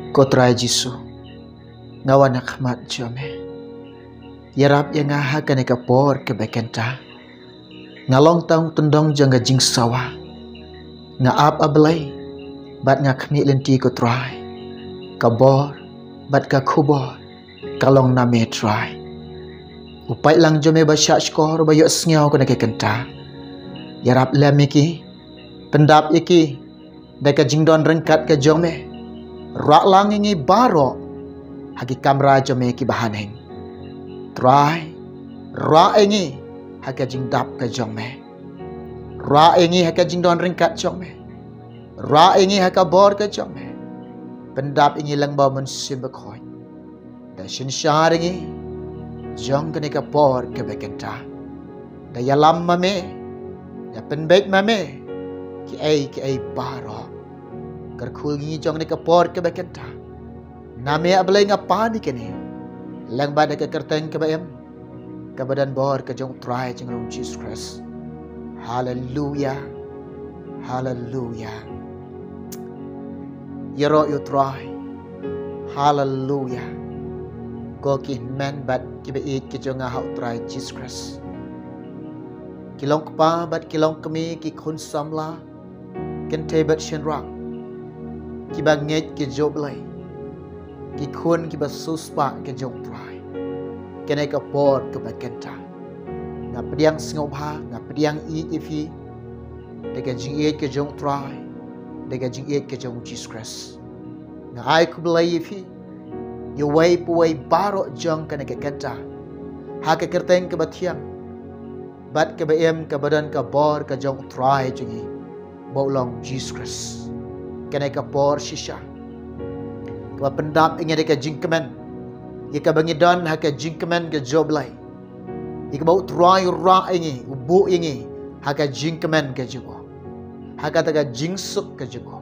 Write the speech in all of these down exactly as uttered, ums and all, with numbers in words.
Ko Trai Jisu, nga wan ha khmat jong me. Ïarap ïa nga ha kane ka por kaba kynta. Nga long tang u tyndong jong ka jingsawa. Nga ap, A Blei, bad nga khmih lynti, ko Trai. Ka bor bad ka khubor ka long na me, Trai. U paidlang jong me ba shahshkor, ba ïohsngew kane ka kynta, ïarap lem ïa ki, pyndap ïa ki da ka jingdon ryngkat ka jong me. Rah lang ïa ngi baroh ha ki kamra jong me kiba haneng. Trai, rah ïa ngi ha ka jingdap ka jong me. Rah ïa ngi ha ka jingdon ryngkat jong me. Rah ïa ngi ha ka bor ka jong me. Pyndap ïa ngi lyngba u Mynsiem Bakhuid. Da synshar ïa ngi jong kane ka por kaba kynta. Da ïalam ma me, da pynbeit ma me kiei kiei baroh. Kyrkhu ïa ngi jong kane ka por kaba kynta. Na me, A Blei, nga pan ïa kane lyngba da ka kyrteng kaba im, kaba don bor, ka jong u Trai jong ngi, Jisu Khrist. Haleluya. Haleluya. Ïaroh ïa u Trai. Haleluya. Ko ki hynmen bad kiba ïeit ka jong nga ha u Trai Jisu Khrist, ki long kpa bad ki long kmie, ki khun samla, kynthei bad shynrang kiba ngeit ka jong u Blei, ki khun kiba siewspah ka jong u Trai, kane ka por kaba kynta, nga pdiang sngewbha, nga pdiang ïeit ïa phi da ka jingïeit ka jong u Trai, da ka jingïeit ka jong u Jisu Khrist. Nga ai khublei ïa phi, ïa uwei pa uwei baroh jong kane ka kynta, ha ka kyrteng kaba thiang bad kaba im, kaba don ka bor ka jong u Trai jong ngi, ba u long Jisu Khrist. Kane ka por shisha, kaba pyndap ïa ngi da ka jingkmen, ïa kaba ngi don ha ka jingkmen ka jong u Blei, ïa kaba u Trai u rah ïa ngi, u buh ïa ngi ha ka jingkmen ka jong u, ha kata ka jingsuk ka jong u.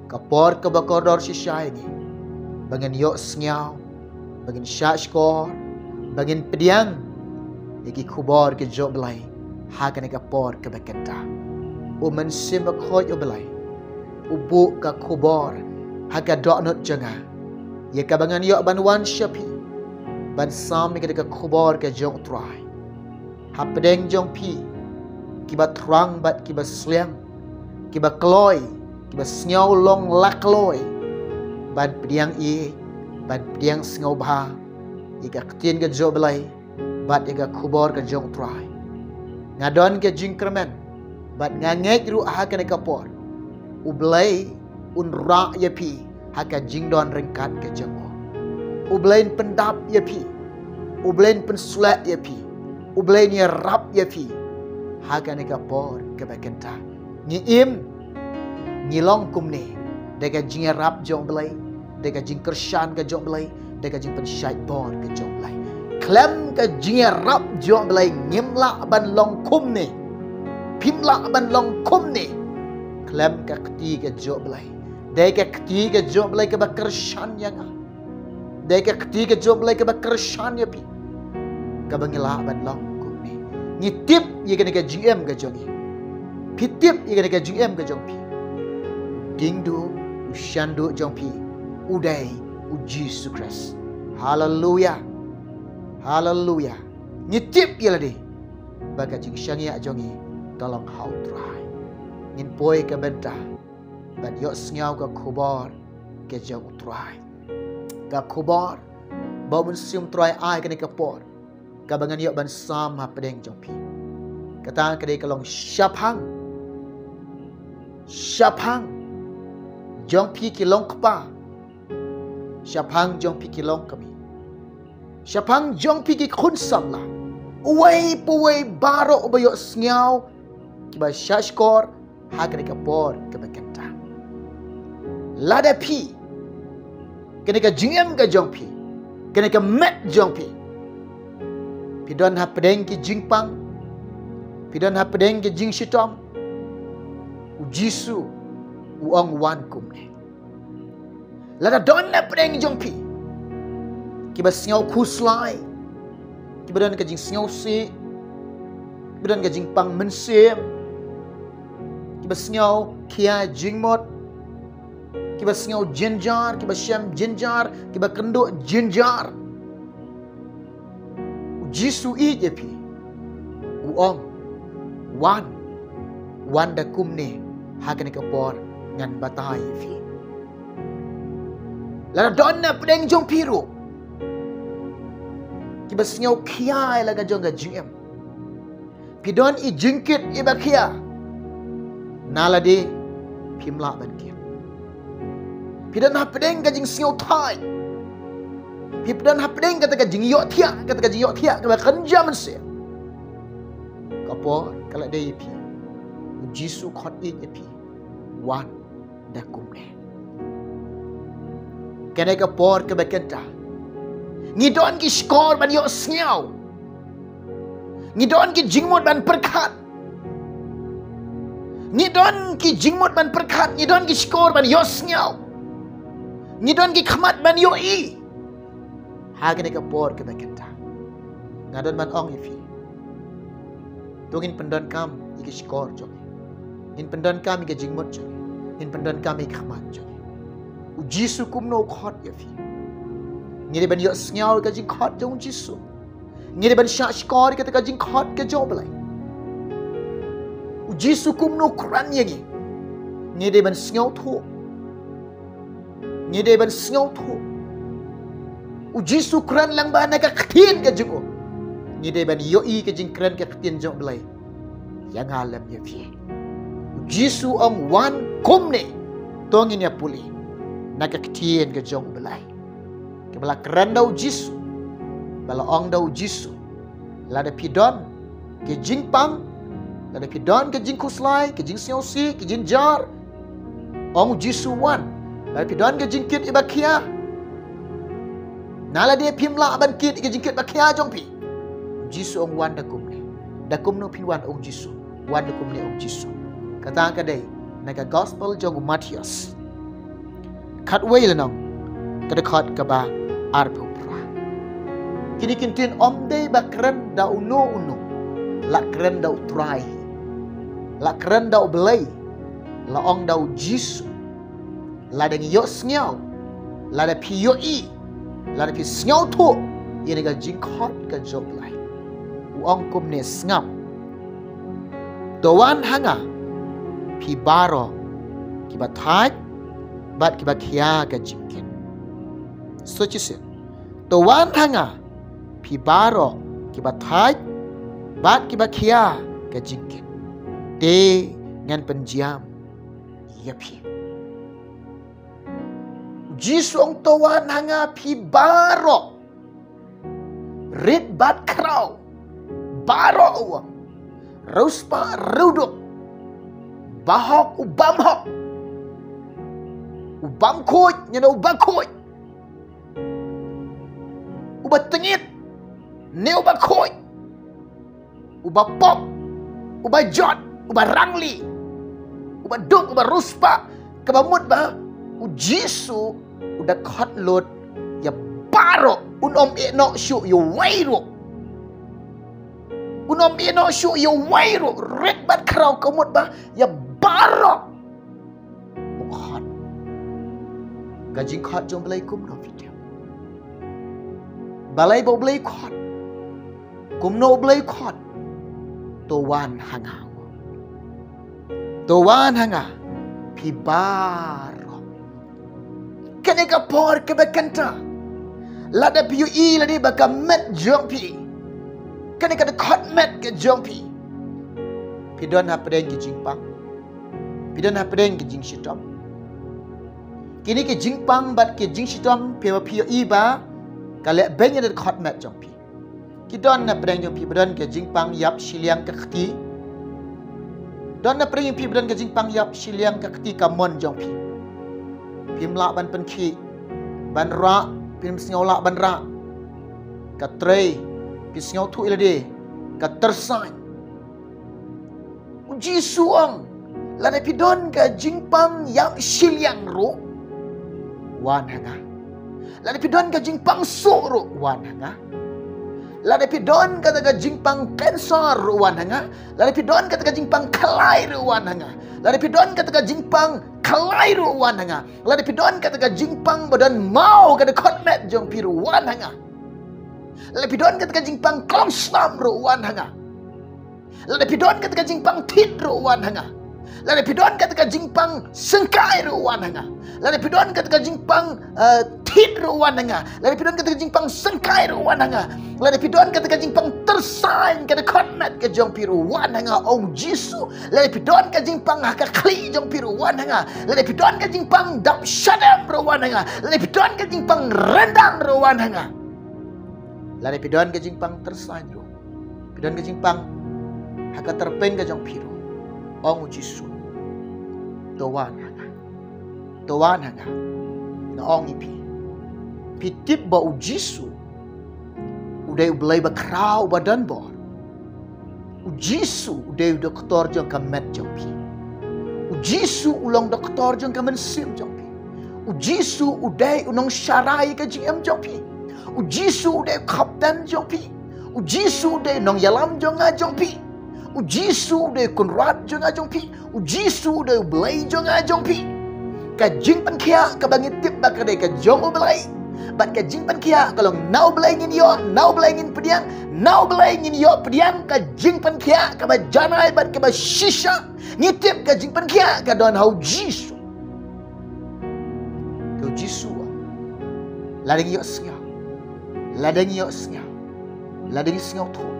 Ka por kaba kordor shisha ïa ngi, ba ngin ïohsngew, ba ngin shahshkor, ba ngin pdiang ïa ki khubor ka jong u Blei ha kane ka por kaba kynta. U Mynsiem Bakhuid, U Blei, u buh ka khubor ha ka dohnud jong nga, ïa kaba ngan ïoh ban wan sha phi, ban sam ïa kata ka khubor ka jong u Trai. Hapdeng jong phi, kiba thrang bad kiba sliang, kiba kloi, kiba sngew long la kloi ban pdiang ïa, ban pdiang sngewbha ïa ka ktien ka jong u Blei bad ïa ka khubor ka jong u Trai. Nga don ka jingkyrmen bad nga ngeit ruh ha kane ka por, U Blei un rah ïa phi ha ka jingdon ryngkat ka jong u. U Blei un pyndap ïa phi, U Blei un pynsleh ïa phi, U Blei un ïarap ïa phi ha kane ka por kaba kynta. Ngi im, ngi long kumne da ka jingïarap jong u Blei, da ka jingkyrshan ka jong u Blei, da ka jingpynshait bor ka jong u Blei. Khlem ka jingïarap jong u Blei ngim lah ban long kumne. Phim lah ban long kumne khlem ka kti ka jong u Blei. Da ka kti ka jong u Blei kaba kyrshan ïa nga, da ka kti ka jong u Blei kaba kyrshan ïa phi, kaba ngi lah ban long kumne. Ngi tip ïa kane ka jingim ka jong ngi. Phi tip ïa kane ka jingim ka jong phi. Diengduh, u shanduh jong phi u dei u Jisu Khrist. Haleluya. Haleluya. Ngi tip ïa lade ba ka jingshaniah jong ngi ka long ha u Trai. Ngin poi ka bynta ban ïohsngew ka khubor ka jong u Trai. Ka khubor ba u Mynsiem Trai ai kane ka por, kaba ngan ïoh ban sam hapdeng jong phi. Kata ka dei ka long shaphang, shaphang jong phi ki long kpa, shaphang jong phi ki long kmie, shaphang jong phi ki khun samla, uwei pa uwei baroh uba ïohsngew, kiba shahshkor ha kane ka por kaba kynta. Lada phi, kane ka jingim ka jong phi, kane ka met jong phi, phi don hapdeng ki jingpang, phi don hapdeng ki jingshitom, u Jisu u ong, wan kumne. Lada don hapdeng jong phi kiba sngew khuslai, kiba don ka jingsngewsih, kiba don ka jingpang mynsiem, kiba sngew khia jingmut, Kiba sngew jynjar, kiba shem jynjar, kiba kynduh jynjar. U Jisu ïeit ïa phi. U ong, wan, wan da kumne, ha kane ka por ngan batai ïa phi. Lada don na pdeng jong phi ruh kiba sngew khia ïa la ka jong ka jingim. Phi don i jingkit iba khia. Na lade phim lah ban kit. Phi don hapdeng ka jingsngewthait. Phi don hapdeng kata ka jingïohthiah, kata ka jingïohthiah kaba kynja mynsiem. Ka por ka la dei ïa phi. U Jisu khot ïeit ïa phi. Wan da kumne. Kane ka por kaba kynta, ngi don ki shkor ban ïohsngew. Ngi don ki jingmut ban pyrkhat. Ngi don ki jingmut ban pyrkhat, ngi don ki shkor ban ïohsngew. Ngi don ki khmat ban ïohi. Ha kane ka por kaba kynta, nga don ban ong ïa phi, to ngin pyndonkam ïa ki shkor jong ngi. Ngin pyndonkam ïa ki jingmut jong ngi. Ngin pyndonkam ïa ki khmat jong ngi. U Jisu kumno u khot ïa phi? Ngi dei ban ïohsngew ïa ka jingkhot jong u Jisu. Ngi dei ban shah shkor ïa kata ka jingkhot ka jong u Blei. U Jisu kumno u kren ïa ngi? Ngi dei ban sngewthuh. Ngi dei ban sngewthuh. U Jisu kren lang ba na ka ktien ka jong u. Ngi dei ban ïohi ka jingkren ka ktien jong u Blei ïa nga lem ïa phi. U Jisu ong wan kumne. To ngin ïa pule na ka ktien ka jong u Blei. Kaba la kren da u Jisu. Ba la ong da u Jisu, lada phi don ki jingpang, lada phi don ki jingkhuslai, ki jingsngewsih, ki jingjar, ong u Jisu wan. Lada phi don ki jingkit iba khia, na lade phim lah ban kit ïa ki jingkit ba khia jong phi. U Jisu ong wan da kumne. Da kumno phin wan, ong u Jisu? Wan da kumne, ong u Jisu. Kata ka dei na ka gospel jong u Mathaios. Khatwei lynnong, ka dkhot kaba arphew phra. Kine ki ktien ym dei ba kren da uno uno. La kren da u Trai. La kren da u Blei. La ong da u Jisu. Lada ngi ïohsngew, lada phi ïohi, lada phi sngewthuh ïa kane ka jingkhot ka jong u Blei. U ong kumne, sngap. To wan ha nga phi baroh kiba thait bad kiba khia ka jingkit. Sa shisien. To wan ha nga phi baroh kiba thait bad kiba khia ka jingkit. Te ngan pynjam ïa phi. U Jisu u ong to wan ha nga phi baroh. Rit bad khraw. Baroh u ong. Riewspah riewduk. Bahok u bym hok. U bym khuid ne u ba khuid. U ba tyngit ne u ba khuid. U ba pop, u ba jot, u ba rangli, u ba duk, u ba riewspah, kaba mut ba u Jisu u da khot lut ïa baroh, un ym ïehnoh shuh ïa uwei ruh. Un ym ïehnoh shuh ïa uwei ruh, rit bad khraw, ka mut ba ïa baroh u khot. Ka jingkhot jong u Blei kumno phi tip? Balei ba u Blei u khot? Kumno u Blei u khot? To wan ha nga. To wan ha nga phi baroh. Kane ka por kaba kynta, lada phi ïohi lade ba ka met jong phi, kane ka dkhot met ka jong phi, phi don hapdeng ki jingpang, phi don hapdeng ki jingshitom. Kine ki jingpang bad ki jingshitom, phi ba phi ïohi ba ka leh beiñ ïa ka dkhot met jong phi. Ki don na pdeng jong phi ba don ka jingpang ïap shiliang ka kti. Don na pdeng jong phi ba don ka jingpang ïap shiliang ka kti ka mon jong phi. Phim lah ban pynkhih, ban rah, phim sngew lah ban rah. Ka trei, phi sngewthuh ïa lade, ka tyrsaid. U Jisu u ong, lada phi don ka jingpang ïap shiliang ruh, wan ha nga. Lada phi don ka jingpang suk ruh, wan ha nga. Lada phi don kata ka jingpang cancer ruh wan ha nga. Lada phi don kata ka jingpang khlai ruh wan ha nga. Lada phi don kata ka jingpang khlai ruh wan ha nga. Lada phi don kata ka jingpang ba don maw ka dkhot met jong phi ruh wan ha nga. Lada phi don kata ka jingpang klongslam ruh wan ha nga. Lada phi don kata ka jingpang thied ruh wan ha nga. Lada phi don kata ka jingpang syngkai ruh wan ha nga. Lada phi don kata ka jingpang eh, thied ruh wan ha nga. Lada phi don kata ka jingpang syngkai ruh wan ha nga. Lada phi don kata ka jingpang tyrsain ka dkhot met ka jong phi ruh wan ha nga, ong Jisu. Lada phi don ka jingpang ha ka khlieh jong phi ruh wan ha nga. Lada phi don ka jingpang dap shadem ruh wan ha nga. Lada phi don ka jingpang ryndang ruh wan ha nga. Lada phi don ka jingpang tyrsain ruh, phi don ka jingpang ha ka tyrpeng ka jong phi ruh, ong u Jisu, to wan ha nga. To wan ha nga. Nga ong ïa phi, phi tip ba u Jisu u dei u Blei bakhraw ba don bor. U Jisu u dei u doktor jong ka met jong phi. U Jisu u long doktor jong ka mynsiem jong phi. U Jisu u dei u nongsharai ka jingim jong phi. U Jisu u dei u khapten jong phi. U Jisu u dei u nongïalam jong nga jong phi. U Jisu u dei u kynrad jong nga jong phi. U Jisu u dei u Blei jong nga jong phi. Ka jingpynkhiah kaba ngi tip ba ka dei ka jong u Blei, bad ka jingpynkhiah ka long na u Blei ngin ïoh, na u Blei ngin pdiang, na u Blei ngin ïoh pdiang ka jingpynkhiah kaba janai bad kaba shisha. Ngi tip ka jingpynkhiah ka don ha u Jisu. Ka u Jisu, lada ngi ïohsngew, lada ngi ïohsngew, lada ngi sngewthuh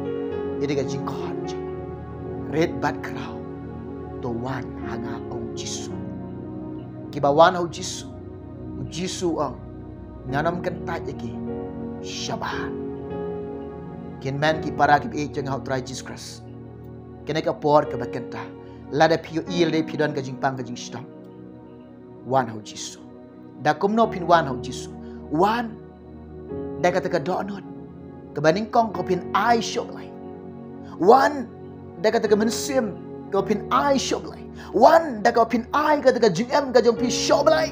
ïa ka jingkhot jong u, rit bad khraw, to wan ha nga, ong Jisu. Kiba wan ha u Jisu, u Jisu ong, ngan ym kyntait ïa ki shabar. Kin mih ki para kiba ïeit jong u Trai Jisu Khrist. Kane ka por kaba kynta, lada phi ïohi lada phi don ka jingpang ka jingshitom, wan ha u Jisu. Da kumno phin wan ha u Jisu? Wan da kata ka dohnud kaba nyngkong kaba phin ai sha u Blei. Wan da kata ka mynsiem kaba phin ai sha u Blei. Wan da kaba phin ai kata ka jingim ka jong phi sha u Blei.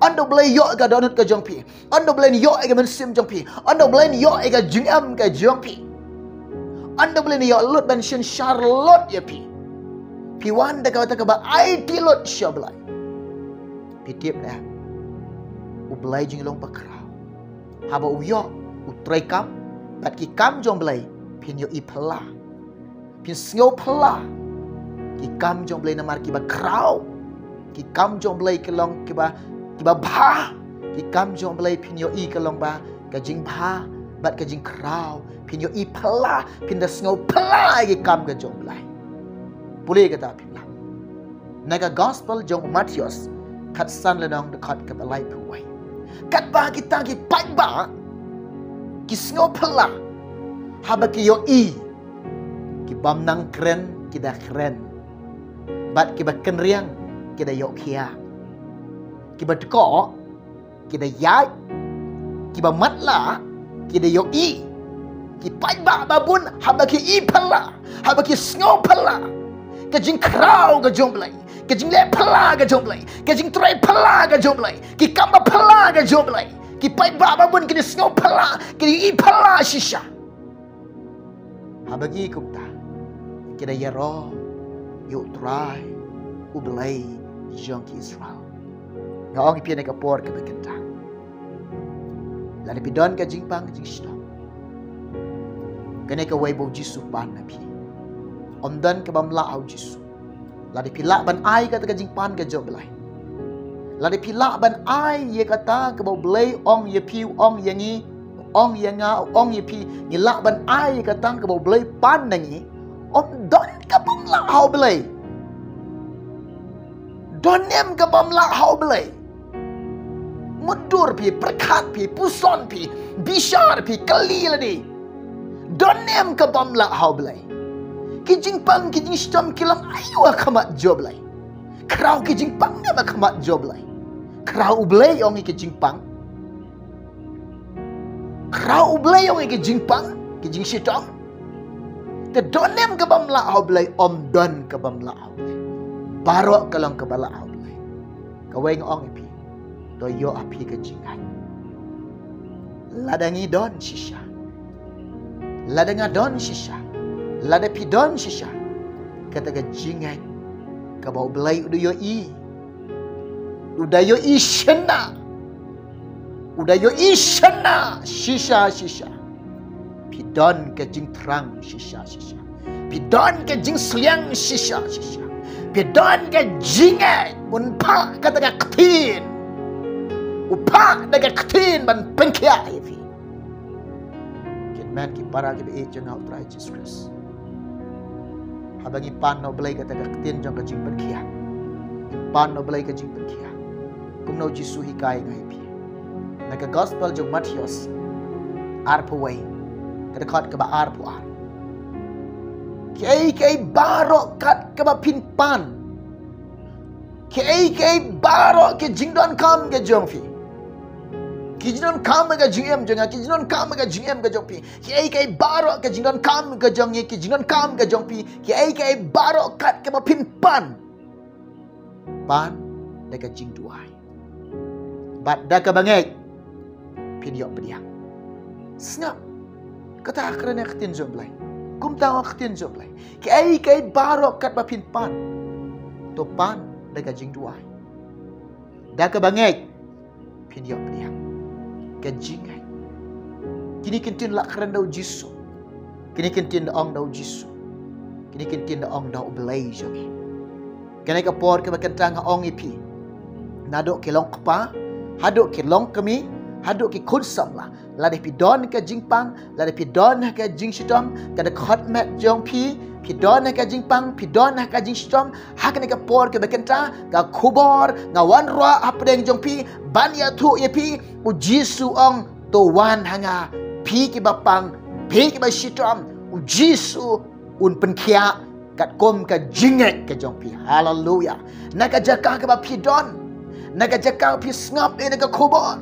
Ynda u Blei ïoh ïa ka dohnud ka jong phi, ynda u Blei ïoh ïa ka mynsiem jong phi, ynda u Blei ïoh ïa ka jingim ka jong phi, ynda u Blei ïoh lut ban synshar lut ïa phi, phi wan da kata kaba aiti lut sha u Blei, phi tip ne, u Blei jong ngi u long bakhraw. Haba u ïoh u treikam bad ki kam jong u Blei, phin ïohi phylla, phin sngew phylla. Ki kam jong u Blei namar kiba khraw. Ki kam jong u Blei ki long kiba, kiba bha. Ki kam jong u Blei phin ïohi ka long ba ka jingbha bad ka jingkhraw. Phin ïohi phylla, phin da sngew phylla ïa ki kam ka jong u Blei. Pule kata phin lah na ka gospel jong u Mathaios khatsan lynnong dkhot kaba laiphew wei. Katba kita ki paidbah ki sngew phylla haba ki ïohi ki bym nang kren ki da kren, bad kiba kynriang ki da ïoh khiah, kiba dkoh ki da ïaid, kiba matlah ki da ïohi. Ki paidbah babun haba ki i phylla, haba ki sngew phylla ka jingkhraw ka jong u Blei, ka jingleh phylla ka jong u Blei, ka jingtrei phylla ka jong u Blei, ki kam ba phylla ka jong u Blei, ki paidbah babun ki da sngew phylla, ki da i phylla shisha. Haba ki i kumta, ki da ïaroh ïa u Trai, u Blei jong ki Israel. Nga ong ïa phi ha kane ka por kaba kynta, lada phi don ka jingpang ka jingshitom, kane kawei ba u Jisu u pan na phi. Ym don ka bym lah ha u Jisu. Lada phi lah ban ai kata ka jingpan ka jong u Blei, lada phi lah ban ai ïa kata kaba u Blei u ong ïa phi, u ong ïa ngi, u ong ïa nga, u ong ïa phi, ngi lah ban ai ïa kata kaba u Blei u pan na ngi, ym don ka bym lah ha u Blei. Don ne em ka bym lah ha u Blei? Mutdur phi, pyrkhat phi, puson phi, bishar phi, kylli lade, don ne em ka bym lah ha u Blei? Ki jingpang ki jingshitom ki long aïu ha khmat jong u Blei? Khraw ki jingpang ne em ha khmat jong u Blei? Khraw u Blei u ong ïa ki jingpang. Khraw u Blei u ong ïa ki jingpang, ki jingshitom. Te don ne em ka bym lah ha u Blei? Ym don ka bym lah ha u Blei. Baroh ka long kaba lah ha u Blei. Kawei nga ong ïa phi, to ïoh ha phi ka jingngeit. Lada ngi don shisha, Lada nga don shisha, lada phi don shisha, kata ka jingngeit kaba U Blei u da ïohi, u da ïohi shynna, u da ïohi shynna shisha shisha. Phi don ka jingthrang shisha shisha. Phi don ka jingsliang shisha shisha. Phi don ka jingngeit, un phah kata ka ktien, u phah da ka ktien ban pynkhiah ïa phi. Kynmaw ki para kiba ïeit jong nga ha U Trai Jisu Khrist, haba ngi pan na U Blei kata ka ktien jong ka jingpynkhiah, ngi pan na U Blei ka jingpynkhiah. Kumno U Jisu u hikai ïa ngi, phi? Na ka gospel jong u Mathaios arphew wei, ka dkhot kaba arphew ar: Kiei kiei baroh kat kaba phin pan, kiei kiei baroh ki jingdonkam ki jong phi, ki jingdonkam ka jingim jong nga, ki jingdonkam ka jingim ka jong phi, kiei kiei baroh ki jingdonkam ka jong ngi, ki jingdonkam ka jong phi, kiei kiei baroh kat kaba phin pan, pan da ka jingduwai bad da kaba ngeit, phin ïoh pdiang. Sngap, kata ka ktien jong U Blei. Kumta ka ktien jong U Blei: Kiei kiei baroh kat ba phin pan, to pan da ka jingduwai, da kaba ngeit, phin ïoh pdiang. Ka jingngeit. Kine ki ktien la kren da U Jisu. Kine ki ktien da ong da U Jisu. Kine ki ktien da ong da U Blei jong ngi. Kane ka por kaba kynta nga ong ïa phi, naduh ki long kpa haduh ki long kmie, haduh ki khun samla, lada phi don ka jingpang, lada phi don ka jingshitom, ka dkhot met jong phi, phi don ka jingpang, phi don ka jingshitom, ha kane ka por kaba kynta, ka khubor nga wanrah hapdeng jong phi ban ïathuh ïa phi. U Jisu u ong, to wan ha nga, phi kiba pang, phi kiba shitom. U Jisu un pynkhiah katkum ka jingngeit ka jong phi. Haleluya. Na ka jaka kaba phi don, na ka jaka ba phi sngap ïa kane ka khubor,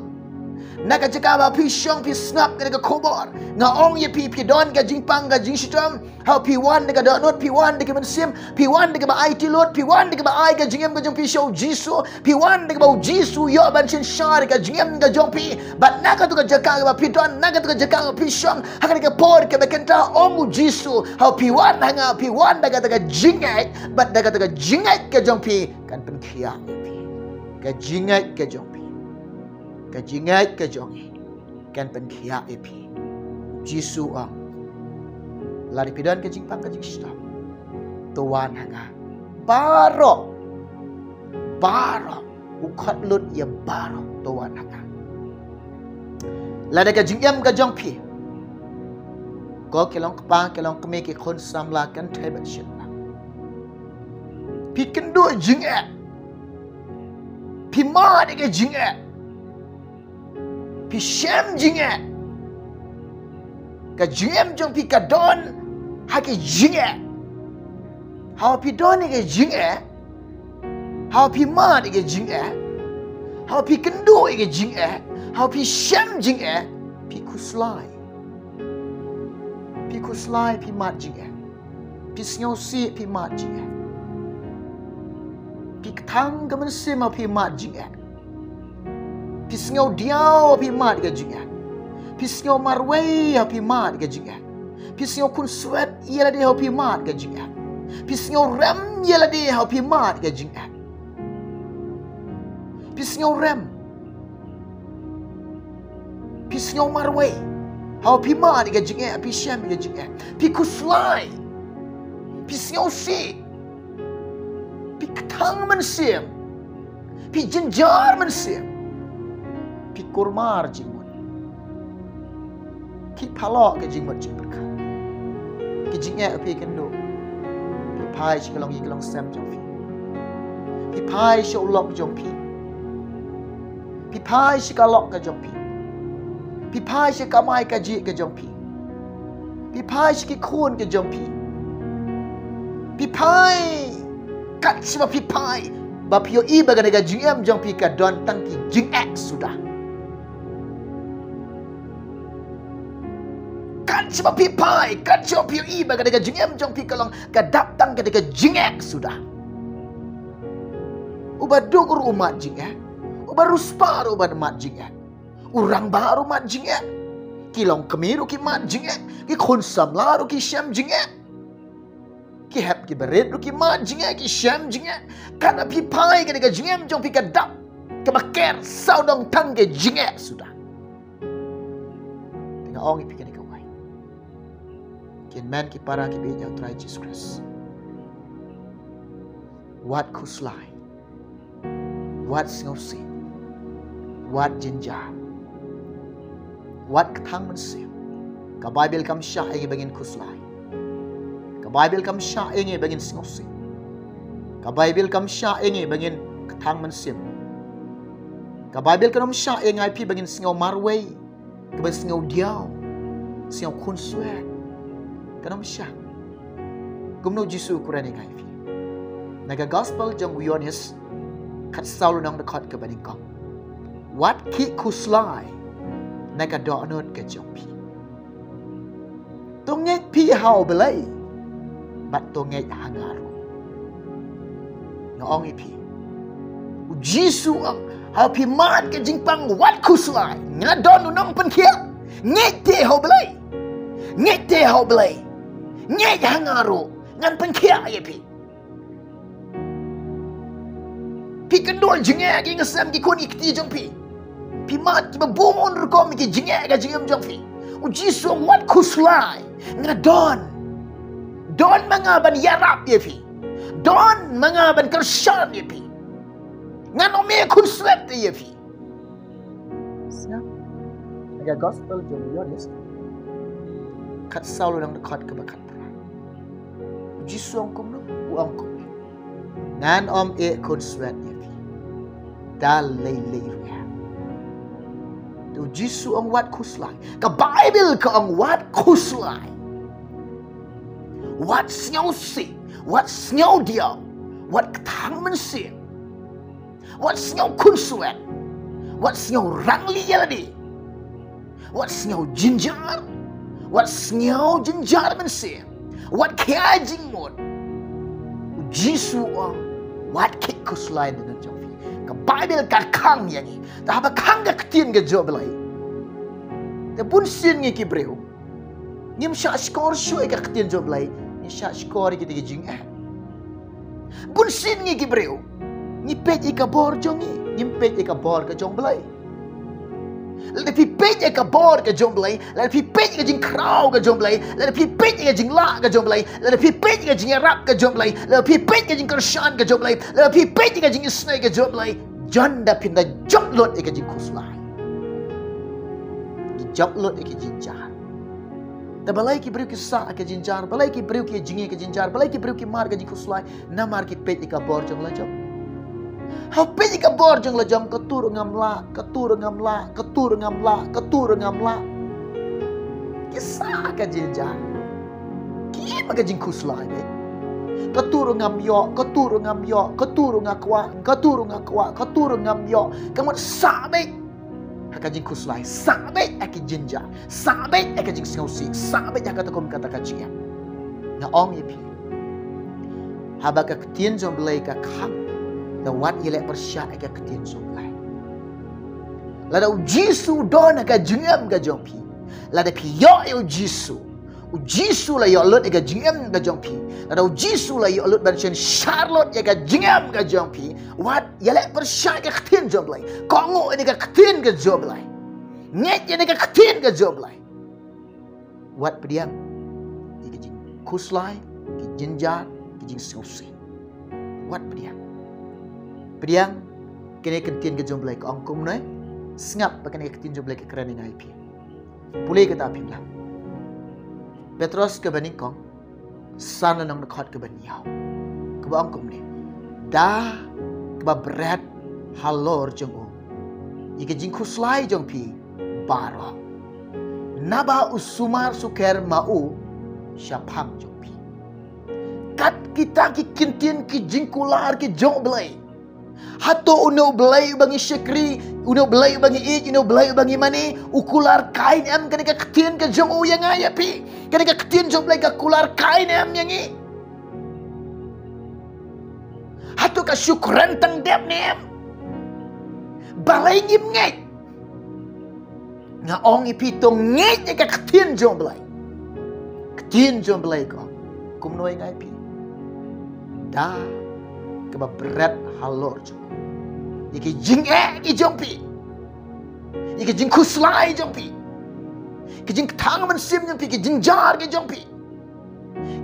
na ka jaka ba phi shong phi sngap ïa kane ka khubor, nga ong ïa phi, phi don ka jingpang ka jingshitom, haba phi wan da ka dohnud, phi wan da ka mynsiem, phi wan da kaba aiti lut, phi wan da kaba ai ka jingim ka jong phi sha U Jisu, phi wan da kaba U Jisu u ïoh ban synshar ïa ka jingim ka jong phi. Bad na katu ka jaka kaba phi don, na katu ka jaka kaba phi shong, ha kane ka por kaba kynta, ong U Jisu, haba phi wan ha nga, phi wan da kata ka jingngeit, bad da kata ka jingngeit ka jong phi kan pynkhiah ïa phi. Ka jingngeit ka jong phi, ka jingngeit ka jong ngi kan pynkhiah ïa phi. U Jisu u ong, lada phi don ka jingpang ka jingshitom, to wan ha nga. Baroh, baroh, u khot lut ïa baroh, to wan ha nga. Lada ka jingim ka jong phi, ko ki long kpa, ki long kmie, ki khun samla, kynthei bad shynrang, phi kynduh jingeh, phi mad ïa ka jingeh, phi shem jingeh, ka jingim jong phi ka don ha ka jingeh. Haba phi don ïa ka jingeh, haba phi mad ïa ka jingeh, haba phi kynduh ïa ka jingeh, haba phi shem jingeh, phi khuslai. Phi khuslai, phi mad jingeh. Phi sngewsih, phi mad jingeh. Phi kthang ka mynsiem, phi mad jingeh. Phi sngew diaw, phi mad ka jingeh. Phi sngew marwei, phi mad ka jingeh. Phi sngew khunswet ïa lade, phi mad ka jingeh. Phi sngew rem ïa lade, phi mad ka jingeh. Phi sngew rem, phi sngew marwei, haba phi mad ïa ka jingeh, phi shem ïa ka jingeh, phi khuslai, phi sngewsih, phi kthang mynsiem, phi jynjar mynsiem, phi kulmar jingmut. Ki phalok ka jingmut jingpyrkhat, ki jingeh phi kynduh. Phi phai sha ka longïing ka longsem jong phi. Phi phai sha u lok jong phi. Phi phai sha ka lok ka jong phi. Phi phai sha ka kamai kajih ka jong phi. Phi phai sha ki khun ka jong phi. Phi phai, kat shaba phi phai, ba phi ïohi ba kane ka jingim jong phi ka don tang ki jingeh suda. Kat shaba phi phai, kat shaba phi ïohi ba kane ka jingim jong phi ka long, ka dap tang kane ka jingeh suda. Uba duk ruh u mad jingeh. Uba riewspah ruh u mad jingeh. U rangbah ruh u mad jingeh. Ki longkmie ruh ki mad jingeh, ki khun samla ruh ki shem jingeh. Ki hep ki barit ruh ki mad jingeh, ki shem jingeh. Katba phi phai, ka dei ka jingim jong phi ka dap, kaba ker sawdong tang ka jingeh suda. Te nga ong ïa phi kane kawei, ki hynmen ki para kiba ïeit ha u Trai Jisu Khrist, wat khuslai, wat sngewsih, wat jynjar, wat kthang mynsiem. Ka Baibl kam shah ïa ngi ba ngin khuslai. Ka Baibl kam shah ïa ngi ba ngin sngewsih. Ka Baibl kam shah ïa ngi ba ngin kthang mynsiem. Ka Baibl kam shah ïa ngi, ïa phi, ba ngin sngew marwei, kaba sngew diaw, sngew khunswet. Kam shah. Kumno u Jisu u kren ïa ngi, ïa phi? Na ka Gospel jong u Ïoannis, khatsaw lynnong, dkhot kaba nyngkong: Wat khih khuslai na ka dohnud ka jong phi. To ngeit phi ha U Blei, bad to ngeit ha nga ruh. Nga ong ïa phi, u Jisu u ong, haba phi mad ka jingpang, wat khuslai, nga don u nongpynkhiah. Ngeit te ha U Blei. Ngeit te ha U Blei. Ngeit ha nga ruh, ngan pynkhiah ïa phi. Phi kynduh jingeh, ki ngasem, ki khun, ki kti jong phi. Phi mad kiba bun rukom ki jingeh ha ka jingim jong phi. U Jisu u ong, wat khuslai, nga don. Don ma nga ban ïarap ïa phi. Don ma nga ban kyrshan ïa phi. Ngan ym ïakhunswet ïa phi. Sngap. Na ka Gospel jong u Ïoannis, khatsaw lynnong, dkhot kaba khatphra, u Jisu u ong kumno? U ong kumne: Ngan ym ïakhunswet ïa phi da lei lei ruh. Te u Jisu u ong, wat khuslai. Ka Baibl ka ong, wat khuslai, wat sngewsih, wat sngew diaw, wat kthang mynsiem, wat sngew khunswet, wat sngew rangli ïa lade, wat sngew jynjar, wat sngew jynjar mynsiem, wat khia jingmut. U Jisu u ong, wat khih khuslai na ka dohnud jong phi. Ka Baibl ka khang ïa ngi. Te haba khang ka ktien ka jong U Blei, te bun sien ngi ki briew ngim shah shkor shuh ïa ka ktien jong U Blei, ngi shah shkor ïa kita ki jingeh. Bun sien ngi ki briew, ngi peit ïa ka bor jong ngi, ngim peit ïa ka bor ka jong U Blei. Lada phi peit ïa ka bor ka jong U Blei, lada phi peit ïa ka jingkhraw ka jong U Blei, lada phi peit ïa ka jinglah ka jong U Blei, lada phi peit ïa ka jingïarap ka jong U Blei, lada phi peit ïa ka jingkyrshan ka jong U Blei, lada phi peit ïa ka jingisynei ka jong U Blei, jan da phin da jop lut ïa ka jingkhuslai, jop lut ïa ka jingjynjar. Te balei ki briew ki sah ha ka jingjynjar, balei ki briew ki jngi ha ka jingjynjar, balei ki briew ki mar ka jingkhuslai? Namar ki peit ïa ka bor jong lajong. Haba peit ïa ka bor jong lajong, katu ruh ngam lah, katu ruh ngam lah, katu ruh ngam lah, katu ruh ngam lah. Ki sah ha ka jingjynjar. Ki im ha ka jingkhuslai beit. Katu ruh ngam ïoh, katu ruh ngam ïoh, katu ruh nga kwah, katu ruh nga kwah, katu ruh ngam ïoh. Ka mut sah beit ha ka jingkhuslai, sah beit ha ka jingjynjar, sah beit ha ka jingsngewsih, sah beit ha kata kum kata ka jingeh. Nga ong ïa phi, haba ka ktien jong U Blei ka khang, te wat ïaleh pyrshah ïa ka ktien jong U Blei. Lada U Jisu u don ha ka jingim ka jong phi, lada phi ïoh ïa U Jisu, U Jisu u la ïoh lut ïa ka jingim ka jong phi. Lada U Jisu u la ïoh lut ban synshar lut ïa ka jingim ka jong phi, wat ïaleh pyrshah ïa ka ktien jong U Blei. Kohnguh ïa ka ktien ka jong U Blei. Ngeit ïa ka ktien ka jong U Blei. Wat pdiang ïa ka jingkhuslai, ka jingjynjar, ka jingsngewsih. Wat pdiang. Pdiang kane ka ktien ka jong U Blei ka ong kumne. Sngap ba kane ka ktien jong U Blei ka kren ïa ngi, ïa phi. Pule kata phin lah. Petros kaba nyngkong, san lynnong, dkhot kaba hynñiew, kaba ong kumne: Da kaba bret halor jong u ïa ka jingkhuslai jong phi baroh, naba u sumar sukher ma u shaphang jong phi. Kat kita ki kyntien ki jingkular ki jong U Blei. Hato une U Blei uba ngi shakri, une U Blei uba ngi ïeit, une U Blei uba ngi mane, u kular kai ne em kane ka ktien ka jong u ïa nga ïa phi? Kane ka ktien jong U Blei ka kular kai ne em ïa ngi? Hato ka shu kren tang dep ne em? Balei ngim ngeit? Nga ong ïa phi, to ngeit ïa ka ktien jong Blei. Ktien jong Blei ka ong kumno ïa nga ïa phi? Da kaba bret halor jong, ïa ki jingeh ki jong phi, ïa ki jingkhuslai jong phi, ki jingkthang mynsiem jong phi, ki jingjar ki jong phi,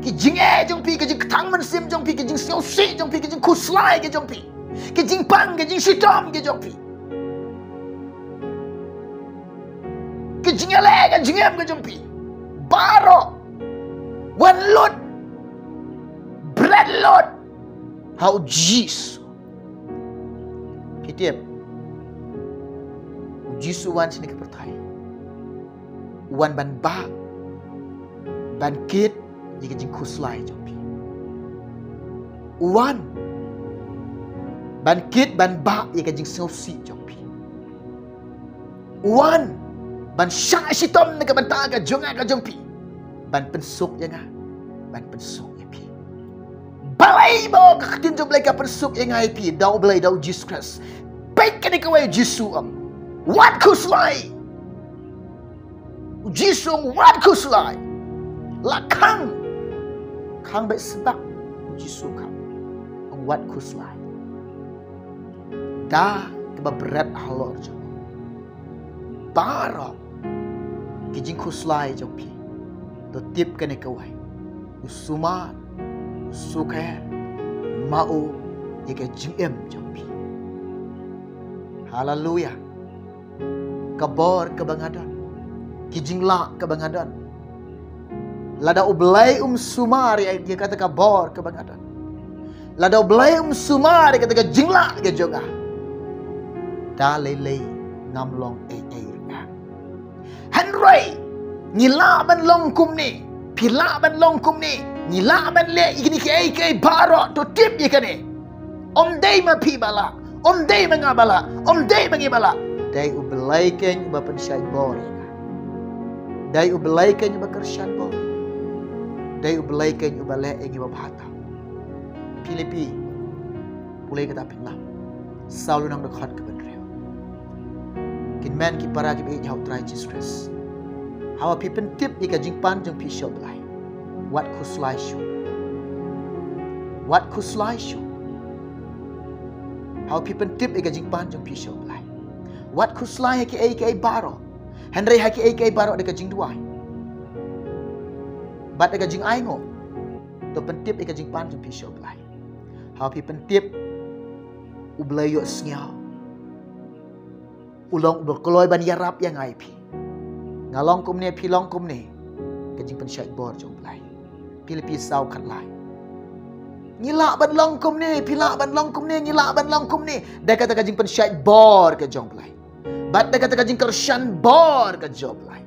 ki jingeh jong phi, ki jingkthang mynsiem jong phi, ki jingsngewsih jong phi, ki jingkhuslai ki jong phi, ki jingpang, ki jingshitom ki jong phi, ki jingïaleh, ki jingem ki jong phi. Baroh wan lut, bret lut ha U Jisu. Phi tip, U Jisu wan shane ka pyrthei, u wan ban bah, ban kit ïa ka jingkhuslai jong phi. U wan ban kit, ban bah ïa ka jingsngewsih jong phi. U wan ban shah shitom na ka bynta ka jong nga ka jong phi, ban pynsuk ïa nga, ban pynsuk ïa phi. Balei ba ka ktien jong Blei ka pynsuk ïa nga ïa phi? Da U Blei, da U Jisu Khrist. Peit kane kawei, U Jisu ong, wat khuslai. U Jisu ong, wat khuslai. La khang, khang beit sbak. U Jisu khang, ong, wat khuslai. Da kaba bret halor jong baroh ki jingkhuslai jong phi, to tip kane kawei, u sumar, u sukher ma u ïa ka jingim jong phi. Haleluya. Ka bor kaba nga don, ki jinglah kaba nga don, lada U Blei um sumar ïa kata ka bor kaba nga don, lada U Blei um sumar ïa kata ka jinglah ka jong nga, da lei lei ngam long ei ei ruh. Hynrei ngi lah ban long kumne, phi lah ban long kumne, ngi lah ban leh ïa kine kiei kiei baroh. To tip ïa kane, ym dei ma phi ba lah, ym dei ma nga ba lah, ym dei ma ngi ba lah. Dei U Blei keiñ uba pynshait bor ïa nga. Dei U Blei keiñ uba kyrshan bor. Dei U Blei keiñ uba leh ïa ngi ba bha tam. Philippi, pule kata phin lam, saw lynnong dkhot kaba hynriew. Kynmen ki para kiba ïeit ha U Trai Jisu Khrist, haba phi pyntip ïa ka jingpan jong phi sha U Blei, wat khuslai shuh. Wat khuslai shuh. Haba phi pyntip ïa ka jingpan jong phi sha U Blei, wat khuslai ha kiei kiei baroh. Hynrei ha kiei kiei baroh da ka jingduwai bad da ka jingainguh, to pyntip ïa ka jingpan jong phi sha U Blei. Haba phi pyntip, U Blei ïohsngew. U long uba kloi ban ïarap ïa nga ïa phi. Nga long kumne, phi long kumne, ka jingpynshait bor jong U Blei. Philippi saw khatlai. Ngi lah ban long kumne, phi lah ban long kumne, ngi lah ban long kumne, da kata ka jingpynshait bor ka jong U Blei bad da kata ka jingkyrshan bor ka jong U Blei.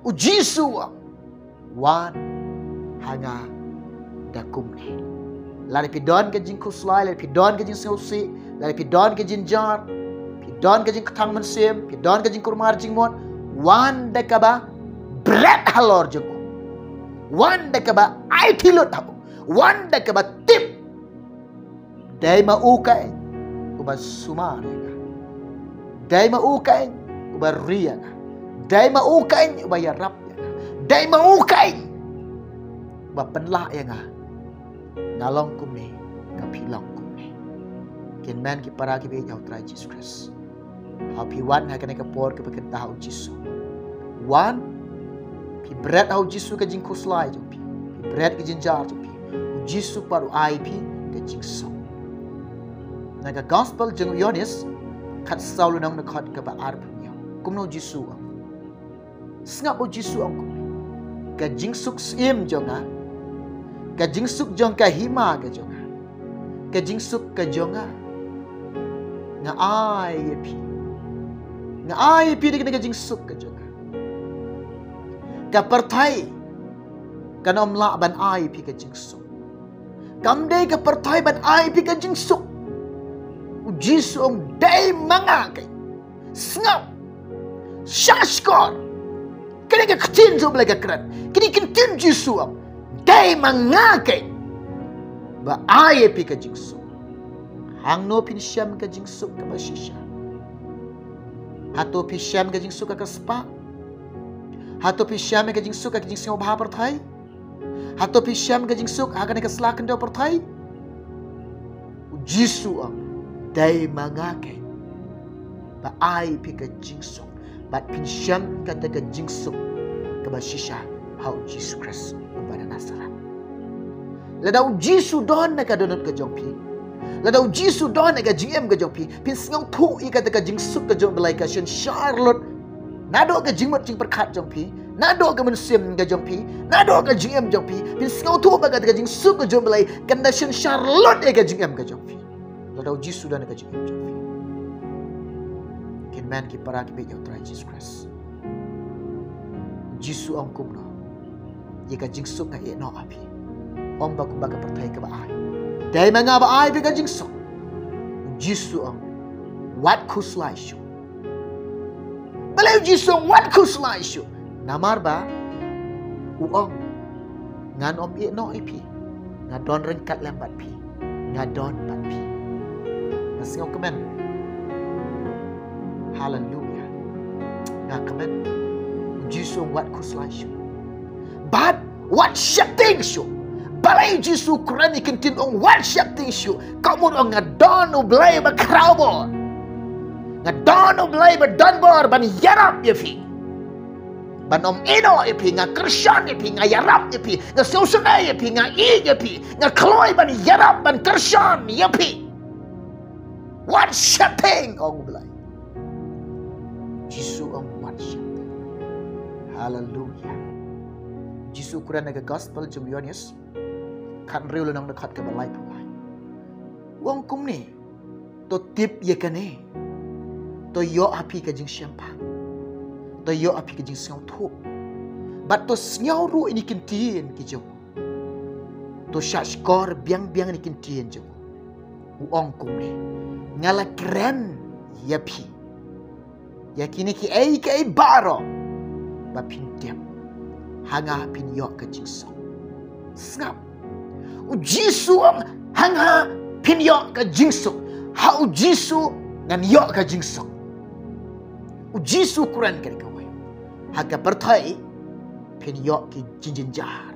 U Jisu wan ha nga da kumne. Lada phi don ka jingkhuslai, lada phi don ka jingsngewsih, lada phi don ka jingjar, phi don ka jingkthang mynsiem, phi don ka jingkulmar jingmut, wan da kaba bret halor jong u. Wan da kaba aiti lut ha u. Wan da kaba tip. Dei ma u keiñ uba sumar ïa nga. Dei ma u keiñ uba ri ïa nga. Dei ma u keiñ uba ïarap ïa nga. Dei ma u keiñ uba pynlah ïa nga. Nga long kumne, ka phi long kumne. Kynmen ki para kiba ïeit ha U Trai Jisu Khrist, haba phi wan ha kane ka por kaba kynta ha U Jisu, wan, phi bret ha U Jisu ka jingkhuslai jong phi, phi bret ka jingjar jong phi, U Jisu pat u ai phi ka jingsuk. Na ka gospel jong u Ïoannis, khatsaw lynnong dkhot kaba arphew hynñiew, kumno U Jisu u ong? Sngap, U Jisu u ong kumne: Ka jingsuk syiem jong nga, ka jingsuk jong ka hima ka jong nga, ka jingsuk ka jong nga, nga ai ïa phi. Nga ai ïa phi da kane ka jingsuk ka jong nga. Ka pyrthei kan ym lah ban ai ïa phi ka jingsuk. Kam dei ka pyrthei ban ai ïa phi ka jingsuk. U Jisu u ong, dei ma nga keiñ. Sngap. Shah shkor. Kane ka ktien jong U Blei ka kren. Kine ki ktien Jisu u ong, dei ma nga keiñ ba ai ïa phi ka jingsuk. Hangno phin shem ka jingsuk kaba shisha? Hato phi shem ka jingsuk ha ka spah? Hato phi shem ka jingsuk ha ka jingsngewbha pyrthei? Hato phi shem ka jingsuk ha kane ka sla khyndew pyrthei? U Jisu u ong, dei ma nga keiñ ba ai phi ka jingsuk, bad phin shem kata ka jingsuk kaba shisha ha u Jisu Khrist uba na Nasareth. Lada u Jisu don ha ka dohnud ka jong phi, lada u Jisu don ha ka jingim ka jong phi, phin sngewthuh ïa kata ka jingsuk ka jong u Blei ka synshar lut. Naduh ka jingmut jingpyrkhat jong phi, naduh ka mynsiem ka jong phi, naduh ka jingim jong phi, phin sngewthuh ba kata ka jingsuk ka jong u Blei kan da synshar lut ïa ka jingim ka jong phi. Lada u Jisu don ha ka jingim jong phi. Kynmaw ki para kiba ïeit ïa u Trai Jisu Khrist. U Jisu u ong kumno ïa ka jingsuk nga ïehnoh ha phi? Ym ba kumba ka pyrthei kaba ai. Dei ma nga ba ai phi ka jingsuk. U Jisu u ong, wat khuslai shuh. Balei u Jisu u ong wat khuslai shuh? Namar ba u ong, ngan ym ïehnoh ïa phi. Nga don ryngkat lem bad phi. Nga don bad phi. Nga sngewkmen. Haleluia. Nga kmen. U Jisu u ong wat khuslai shuh. Bad wat sheptieng shuh. Balei u Jisu u kren ïa ki ktien ong wat sheptieng shuh? Ka mut u ong nga don u Blei ba khraw bor. Nga don u Blei ba don bor ban ïarap ïa phi. Ban ym ïehnoh ïa phi, nga kyrshan ïa phi, nga ïarap ïa phi, nga sngewsynei ïa phi, nga ïeit ïa phi, nga kloi ban ïarap, ban kyrshan ïa phi. Wat sheptieng, ong u Blei. Jisu u ong wat sheptieng. Haleluia. Jisu u kren ha ka gospel jong u Ïoannis, khathynriew lynnong dkhot kaba laiphew lai. U ong kumne, to tip ïa kane. To ïoh ha phi ka jingshemphang. To ïoh ha phi ka jingsngewthuh. Bad to sngew ruh ïa ki ktien ki jong u. To shahshkor biang biang ïa ki ktien jong u. U ong kumne, nga la kren ïa phi ïa kine kiei kiei baroh ba phin tip. Ha nga phin ïoh ka jingsuk. Sngap. U Jisu u ong ha nga phin ïoh ka jingsuk. Ha u Jisu ngan ïoh ka jingsuk. U Jisu u kren kane kawei. Ha ka pyrthei phin ïoh ki jingjynjar.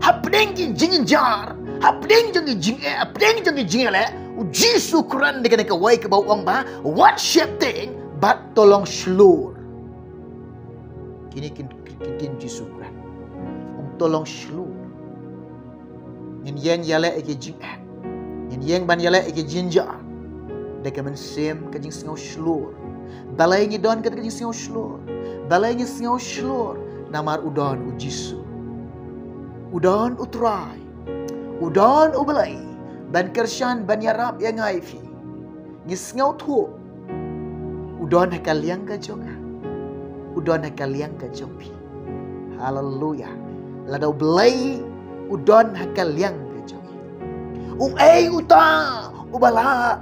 Hapdeng ki jingjynjar, hapdeng jong ki jingeh, hapdeng jong ki jingeh leh, u Jisu u kren da kane kawei kaba u ong ba wat sheptieng bad to long shlur. Kine ki ktien u Jisu u kren. U ong to long shlur. Ngin ïeng ïaleh ïa ki jingeh. Ngin ïeng ban ïaleh ïa ki jingjynjar da ka mynsiem ka jingsngew shlur. Balei ngi don kata ka jingsngew shlur? Balei ngi sngew shlur? Namar u don u Jisu. U don u Trai. U don u Blei ban kyrshan, ban ïarap ïa nga ïa phi. Ngi sngewthuh u don ha ka liang ka jong nga. U don ha ka liang ka jong phi. Haleluia. Lada u Blei u don ha ka liang ka jong ngi, uei uta uba lah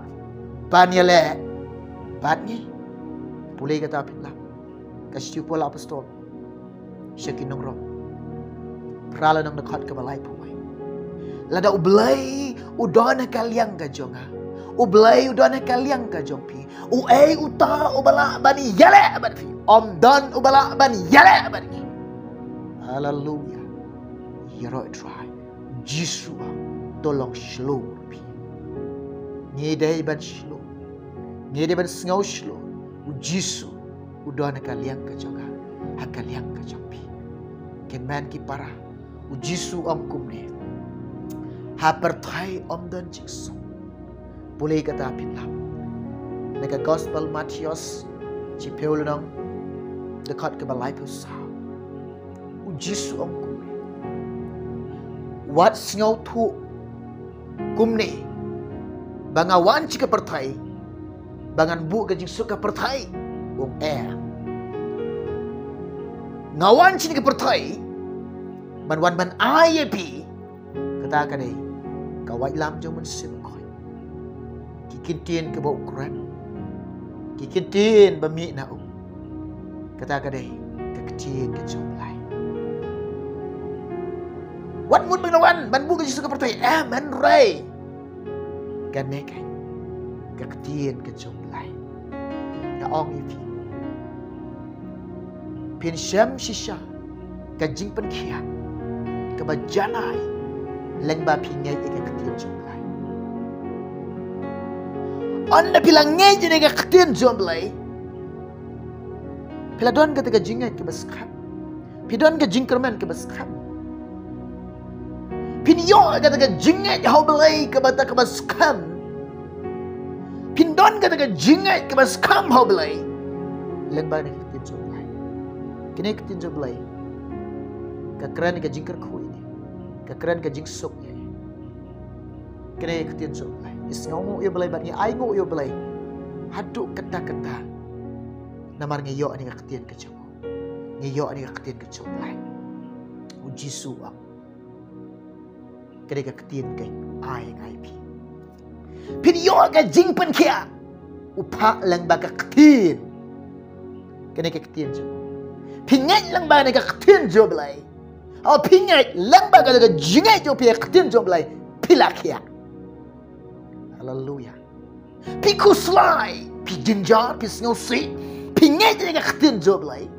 ban ïaleh bad ngi? Pule kata phin lap. Ka shithi u Paul apostol sha ki nong Rom, phra lynnong dkhot kaba laiphew wei. Lada u Blei u don ha ka liang ka jong nga, u Blei u don ha ka liang ka jong phi, uei uta uba lah ban ïaleh bad phi? Ym don uba lah ban ïaleh bad ngi. Haleluia. Ïaroh Trai. Jisu, to long shlur phi. Ngi dei ban shlur. Ngi dei ban sngew shlur. U Jisu u don ha ka liang ka jong nga, ha ka liang ka jong phi. Kynmaw ki para, u Jisu u ong kumne, ha pyrthei ym don jingsuk. Pule kata phin lap. Na ka gospel Mathaios, shiphew lynnong, dkhot kaba laiphew saw. U Jisu u ong kumne, wat sngewthuh kumne ba nga wan sha ka pyrthei ba ngan buh ka jingsuk ka pyrthei. U ong eh. Nga wan sha ka pyrthei ban wan ban ai ïa phi kata ka dei ka waitlam jong u Mynsiem Bakhuid. Ki ktien kiba u kren, ki ktien ba mih na u, kata ka dei ka ktien ka jong u Blei. Wat mut ba nga wan ban buh ka jingsuk ka pyrthei, em, hynrei kane ka, ka ktien ka jong u Blei. Ong ïa phi, phin shem shisha ka jingpynkhiah kaba janai lyngba phi ngeit ïa ka ktien jong U Blei. Ynda phi la ngeit ïa ka ktien jong U Blei, phi la don kata ka jingngeit kaba skhem. Phi don ka jingkyrmen kaba skhem. Phin ïoh kata ka jingngeit ha U Blei kaba ta kaba skhem. Phin don kata ka jingngeit kaba skhem ha U Blei lyngba kane ka ktien jong U Blei. Kane ka ktien jong U Blei ka kren ka jingkyrkhu ïa ngi, ka kren ka jingsuk ïa ngi. Kane ka ktien jong U Blei, ngi sngewnguh ïa U Blei bad ngi ainguh ïa U Blei haduh katta katta. Namar ngi ïoh ïa ka ktien ka jong U, ngi ïoh ïa ka ktien ka jong U Blei. U Jisu u ong, kane ka ktien ka ai ïa ngi phi. Phin ïoh ka jingpynkhiah, u phah lyngba ka ktien. Kane ka ktien jong U, phi ngeit lyngba kane ka ktien jong U Blei. Haba phi ngeit lyngba kata ka jingngeit jong phi ïa ka ktien jong U Blei, phi la khiah. Haleluya. Phi khuslai, phi jynjar, phi sngewsih, phi ngeit ïa ka ktien jong U Blei,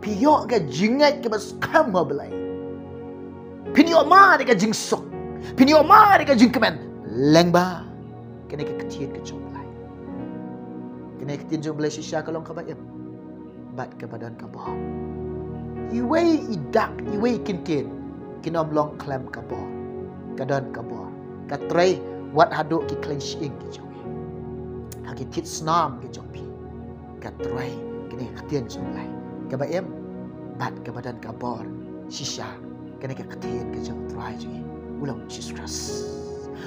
phi ïoh ka jingngeit kaba skhem ha U Blei. Phin ïoh mad ïa ka jingsuk, phin ïoh mad ïa ka jingkmen lyngba kane ka ktien ka jong U Blei. Kane ka ktien jong U Blei shisha ka long kaba im bad kaba don ka bor. Iwei i dak, iwei i kyntien kin ym long khlem ka bor. Ka don ka bor, ka trei wat haduh ki khleng shyieng ki jong ngi, ha ki thied snam ki jong phi. Ka trei kane ka ktien jong U Blei kaba im bad kaba don ka bor shisha. Kane ka ktien ka jong U Trai jong ngi u long Jisu Khrist.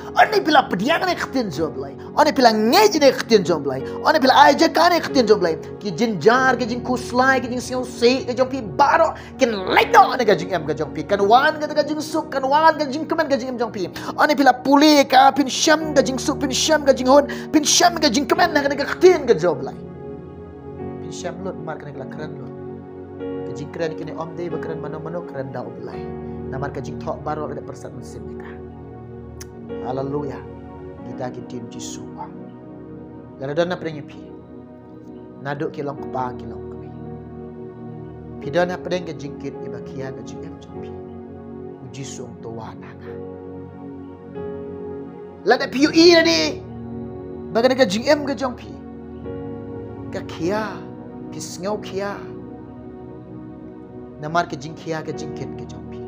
Ynda phi la pdiang ïa ka ktien jong U Blei, ynda phi la ngeit ïa ka ktien jong U Blei, ynda phi la ai jaka ïa ka ktien jong U Blei, ki jynjar, ki jingkhuslai, ki jingsngewsih ka jong phi baroh kin leit noh na ka jingim ka jong phi. Kan wan kata ka jingsuk, kan wan ka jingkmen ka jingim jong phi. Ynda phi la pule ka, phin shem ka jingsuk, phin shem ka jinghun, phin shem ka jingkmen na kane ka ktien ka jong U Blei. Phin shem lut namar kane ka la kren lut. Ka jingkren kine ym dei ba kren mano mano, kren da U Blei. Namar ka jingthoh baroh la dep pyrsad mynsiem ïa ka. Haleluya. Kita ki ktien Jisu. Lada don hapdeng ïa phi, naduh ki long kpa ki long kmie, phi don hapdeng ka jingkit ïa ba khia ka jingim jong phi, U Jisu u ong to wan ha nga. Lada phi ïohi lade ba kane ka jingim ka jong phi ka khia, phi sngew khia namar ka jingkhia ka jingkit ka jong phi,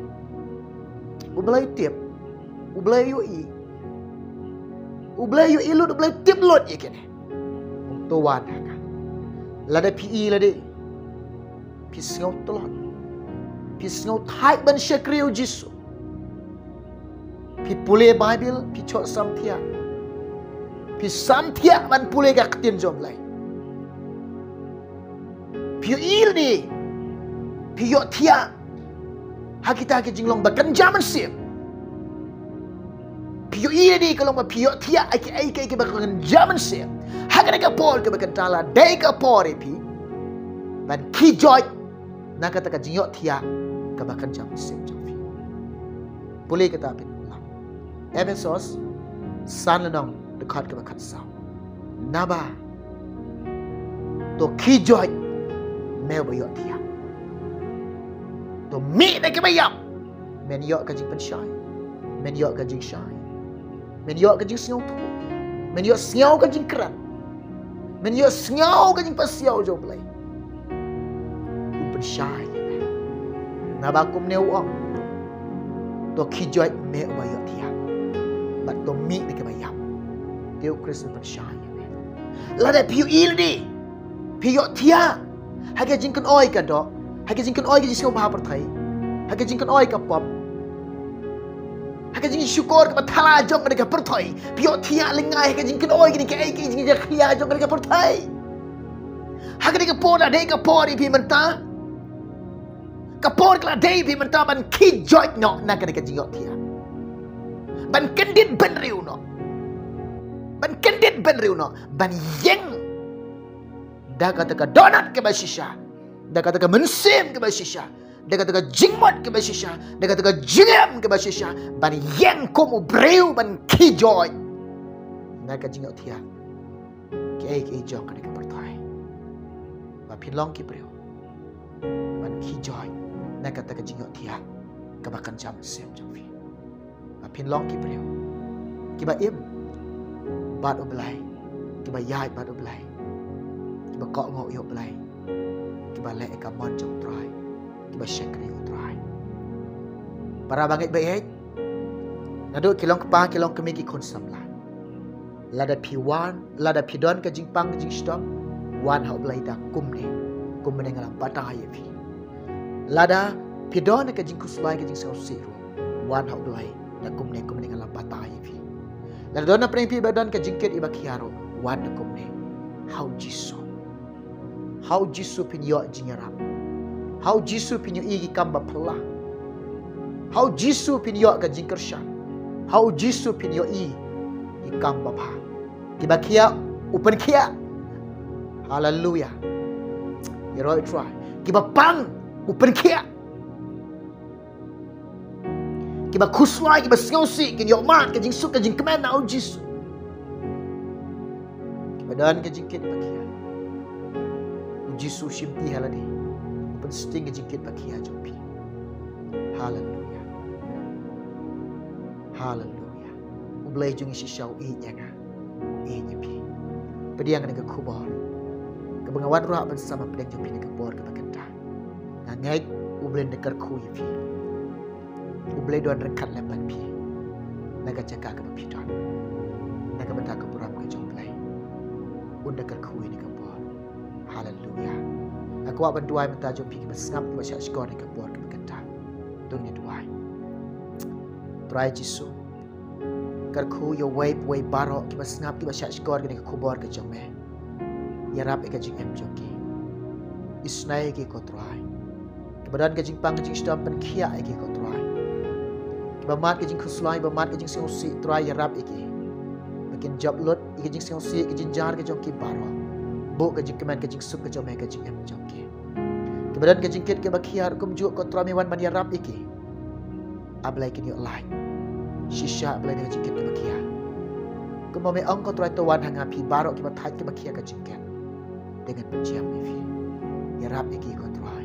U Blei tip, U Blei ïohi, U Blei ïohi lut, U Blei tip lut ïa kane. To wan ha nga. Lada phi ïohi lade phi sngew tlot, phi sngew thait ban shakri U Jisu, phi pule Baibl, phi shoh samthiah, phi samthiah ban pule ka ktien jong U Blei, phi ïohi lade phi ïohthiah ha kita ki jinglong ba kynja mynsiem, phi ïohi lade ka long ba phi ïohthiah ha kiei kiei kiba kynja mynsiem, ha kane ka por kaba kynta la dei ka por ïa phi ban khie joit na kata ka jingïohthiah kaba kynja mynsiem jong phi. Pule kata phin ïohi. Ephesos san lynnong, dkhot kaba khatsaw. Naba to khie joit me uba ïohthiah. To mih na kiba ïap. Men ïoh ka jingpynshai, men ïoh ka jingshai, men ïoh ka jingsngewthuh, men ïohsngew ka jingkren, men ïohsngew ka jingpasiaw jong U Blei. U pynshai ïa me. Naba kumne u ong, to khie joit me uba ïohthiah, bad to mih na kiba ïap. Te U Khrist u pynshai ïa me. Lada phi ïohi lade phi ïohthiah ha ka jingkynoi ka doh, ha ka jingkynoi ka jingsngewbha pyrthei, ha ka jingkynoi ka pop, ha ka jingshukor kaba thala jong kane ka pyrthei, phi ïohthiah lyngngai ha ka jingkynoi kane kaei kaei jingjakhlia jong kane ka pyrthei, ha kane ka por la dei ka por ïa phi mynta, ka por ka la dei ïa phi mynta ban khie joit noh na kane ka jingïohthiah, ban kyndit bynriew noh, ban kyndit bynriew noh, ban ïeng da kata ka dohnud kaba shisha, da kata ka mynsiem kaba shisha, da kata ka jingmut kaba shisha, da kata ka jingim kaba shisha, ban ïeng kum u briew ban khie joit na ka jingïohthiah kiei kiei jong kane ka pyrthei. Phin long ki briew ban khie joit na kata ka jingïohthiah kaba kynja mynsiem jong phi. Ba phin long ki briew kiba im bad U Blei, kiba ïaid bad U Blei, kiba kohnguh ïa U Blei, kiba leh ïa ka mon jong U Trai, kiba shakri U Trai. Para bangeit baieit, naduh ki long kpa, ki long kmie, ki khun samla, lada phi wan, lada phi don ka jingpang ka jingshitom, wan ha U Blei da kumne, kumne nga la batai ïa phi. Lada phi don ka jingkhuslai ka jingsngewsih ruh, wan ha U Blei da kumne, kumne nga la batai ïa phi. Lada don napdeng phi ba don ka jingkit iba khia ruh, wan da kumne. Ha U Jisu. Ha U Jisu phin ïoh jingïarap. Ha U Jisu phin ïohi ki kam ba phylla. Ha U Jisu phin ïoh ka jingkyrshan. Ha U Jisu phin ïohi ki kam ba bha. Kiba khiah, u pynkhiah. Haleluya. Ïaroh U Trai. Kiba pang, u pynkhiah. Kiba khuslai, kiba sngewsih, kin ïoh mad ka jingsuk ka jingkmen na U Jisu. Kiba don ka jingkit ba khia, U Jisu shimti ha lade, u pynsting ka jingkit ba khia jong phi. Haleluya. Haleluya. U Blei jong ngi shisha u ïeit ïa nga, u ïeit ïa phi. Pdiang ïa kane ka khubor kaba nga wan ruh ban sam hapdeng jong phi na ka por kaba kynta. Nga ngeit U Blei un da kyrkhu ïa phi. U Blei un da ryngkat lem bad phi na ka jaka kaba phi don, na ka bynta ka burom ka jong U Blei. Un da kyrkhu ïa kane ka por. Haleluya. Nga kwah ban duwai mynta jong phi kiba sngap, kiba shahshkor ïa kane ka por kaba kynta. To ngin ïa duwai. Trai Jisu, kyrkhu ïa uwei pa uwei baroh kiba sngap, kiba shahshkor ïa kane ka khubor ka jong me. Ïarap ïa ka jingim jong ki. Isnei ïa ki ko Trai. Kiba don ka jingpang ka jingshitom, pynkhiah ïa ki ko Trai. Kiba mad ka jingkhuslai, kiba mad ka jingsngewsih, Trai ïarap ïa ki. Ba kin jop lut ïa ka jingsngewsih, ka jingjynjar ka jong ki baroh. Buh ka jingkmen, ka jingsuk ka jong me ha ka jingim jong ki. Kiba don ka jingkit kaba khia ruh kumjuh ko Trai, me wan ban ïarap ïa ki. A Blei kin ïoh lait shisha A Blei na ka jingkit kaba khia. Kumba me ong ko Trai, to wan ha nga phi baroh kiba thait kiba khia ka jingkit. Te ngan pynjah ïa phi. Ïarap ïa ki ko Trai.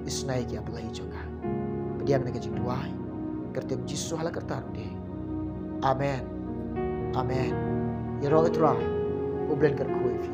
Isnei ïa ki A Blei jong nga. Pdiang ïa kane ka jingduwai ha ka kyrteng Jisu ha la karta ruh de. Amen. Amen. Ïaroh U Trai. U Blei un kyrkhu ïa phi.